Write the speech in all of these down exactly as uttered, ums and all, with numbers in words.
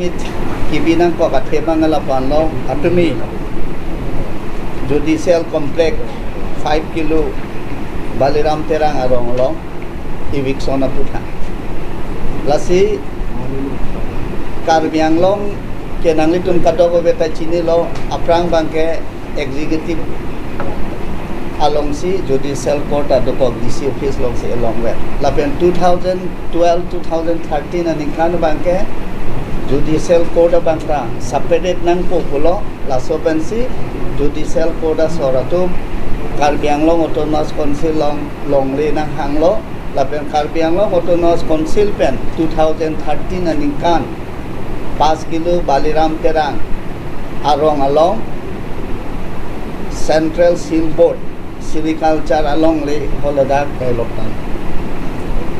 Mit kibi nangkok athe abang lapu-an lo, atumi judicial complex five kilo Baliram Terang arong along eviction aputhak. Lasi Karbi Anglong ke nanglitum kadokave ta chinilo, aphrang abangke executive alongsi judicial court adokok D C office alongsi elongvet. Lapen two thousand twelve, two thousand thirteen aningkan abangke judicial court abang ta separate nangpo pulo, laso pensi judicial court asor atum Karbi Anglong Autonomous Council along longle nanghanglo. Lapen Karbi Anglong Autonomous Council pen two thousand thirteen aningkan pas kilo Baliram Terang arong along Central Silk Board Sericulture alongle holadak kelotang.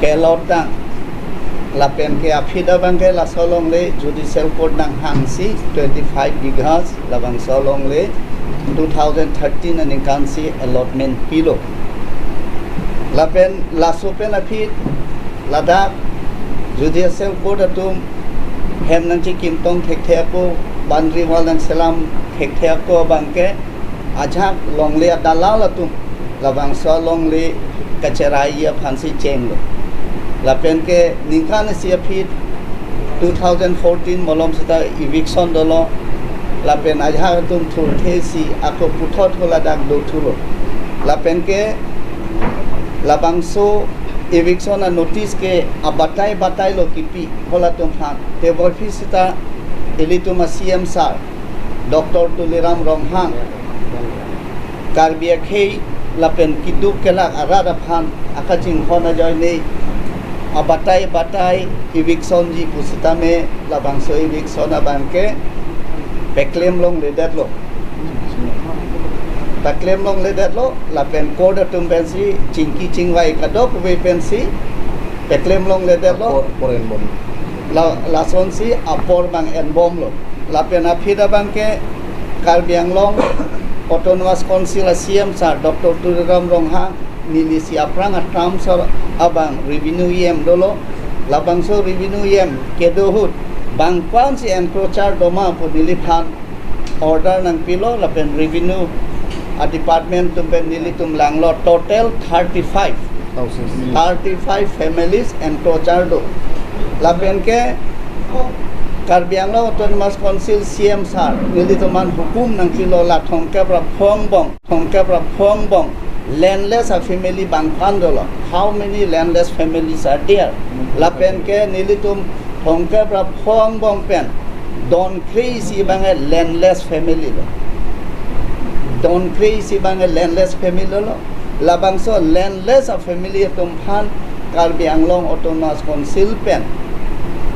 Kelotang. Lapen ke aphi abangke laso longle judicial court nanghangsi twenty-five bighas labangso longle two thousand thirteen aningkansi allotment pilo. Lapen laso pen aphi ladak judicial court atum hem nangchekimtong thekthe ako, boundary wall nangselam thekthe ako abangke ajahak longle adalal atum labangso longle kacherai aphansi chenglo. Lapen ke ningkan isi aphi two thousand fourteen malom seta eviction dolo. Lapen ajahak atum thurthe si ako puthot holadak dothulo. Lapen ke labangso eviction anotice ke abatai batai lo kipi halatum aphan. Tebor aphi seta ilitum a-C M sir Doctor Tuliram Ronghang, Karbi akhei lapen keduk kelak arat aphan akachinghon ajoine abatai batai eviction ji pusitame labangso eviction abangke paklem longledetlo. Paklem longledetlo, lapen court atum pensi chingki chingvai kadokave pensi paklem longledetlo. Apor, apor enbom. La, lasonsi apor abang enbomlo. Lapen aphi abangke Karbi Anglong Autonomous Council a-C M sir Doctor Tuliram Ronghang nelisi aphrang a-term sir abang revenue E M dolo. Labangso revenue E M kedo ahut bang ko-ansi encroacher doma pu neliphan order nangpilo, lapen revenue a-department atum pen nelitum langlo, total thirty-five. Houses. Thirty-five families encroacher do. Lapen ke Karbi Anglong Autonomous Council C M sir nelitum aphan hukum nangpilo, la thomkep ra pho angbong, thomkep ra pho angbong landless a-family bang ko-an dolo. How many landless families are there? Lapen ke nelitum thomkep ra pho angbong pen don kre-isi abang landless family lo. Don kre-isi abang landless family lo. Labangso landless a-family atum aphan Karbi Anglong Autonomous Council pen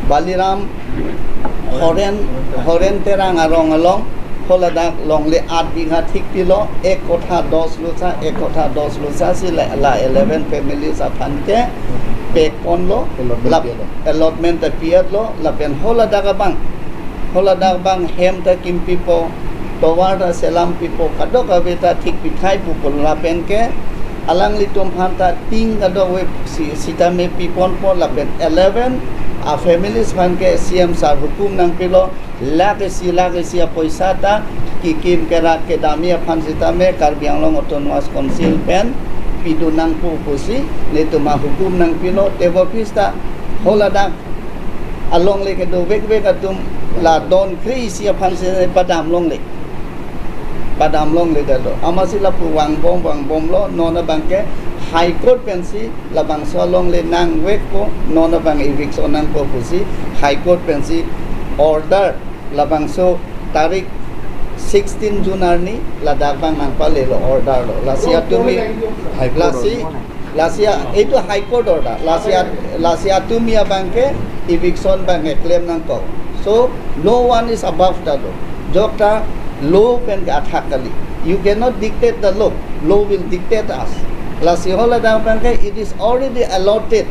Baliram Horen, Horen Terang arong along haladak longle aat bigha thikpilo, ek kotha dos lusa, ek kotha dos lusa si la, la eleven families aphan ke pekponlo. Allotment lap-, pi-etlo. Allotment ta pi-etlo, lapen haladak abang, haladak abang hem ta kimpipo, tovar ta selampipo, kadokave ta thikpithai pupo, lapen ke alanglitum aphan ta tin kadokave si, sitame piponpo, lapen eleven a-families aphan ke C M sir hukum nangpilo, lakh isi, lakh isi apoisa ta kikim kerak kedamji aphan sitame Karbi Anglong Autonomous Council pen pidun nangpo pusi nelitum ahukum nangpilo. Tebor aphi seta haladak alongle kedovekvek atum la don kre-isi aphan si padam longle. Padam longledetlo. Amatsi lapu vangbom vangbomlo, non abangke High Court pensi labangso alongle nangvekpo, non abang eviction nangpo pusi High Court pensi order, labangso tarik sixteen June arni ladak abang nangpalelo, order lo. Lasi atumi, High Court lasi order. Lasi a, itu High Court order. Lasi at, lasi atumi abangke eviction abangke klem nangkok. So no one is above the law. Jokta law pen ke athak kali. You cannot dictate the law. Law will dictate us. Lasi haladak abangke it is already allotted.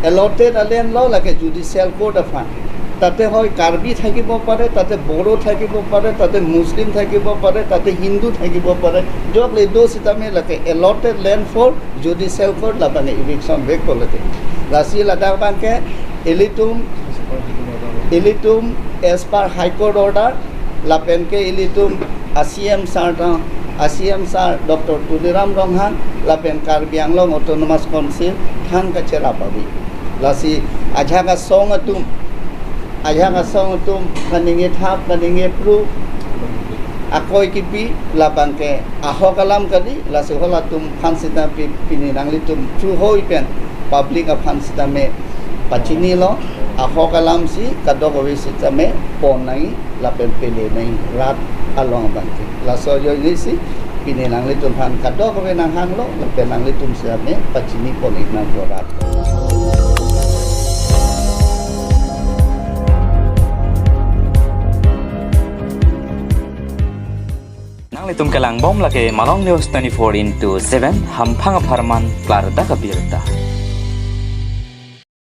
Allotted a-land lo, lake judicial court aphan. Tate hoi Karbi thakibo pare, tate Boro thakibo pare, tate Muslim thakibo pare, tate Hindu thakibo pare. Jokle do sitame lake allotted land for judicial court, labang eviction vekpo lake. Lasi ladak abangke ilitum Ilitum as per High Court order, lapen ke ilitum a C M sir ta, a C M sir Doctor Tuliram Ronghang, lapen Karbi Anglong Autonomous Council than kacherap ave. Lasi ajahak asong atum, ajahak asong atum kaningje thap, kaningje phru, akoi kipi, labang ke ahok alam kali, lasi halatum aphan sita pi-, pini nanglitum thuhoi pen public aphan sitame pachinilo, ahok alam si kadokave sitame pon nangji lapen pele nangji rat along abang ke. Laso ajoine si pini nanglitum aphan kadokave nanghanglo, lapen nanglitum sitame pachini pon ik nangpo rat. Nanglitum kelang bom lake Malong News twenty-four into seven, hamphang apharman klardak abirta.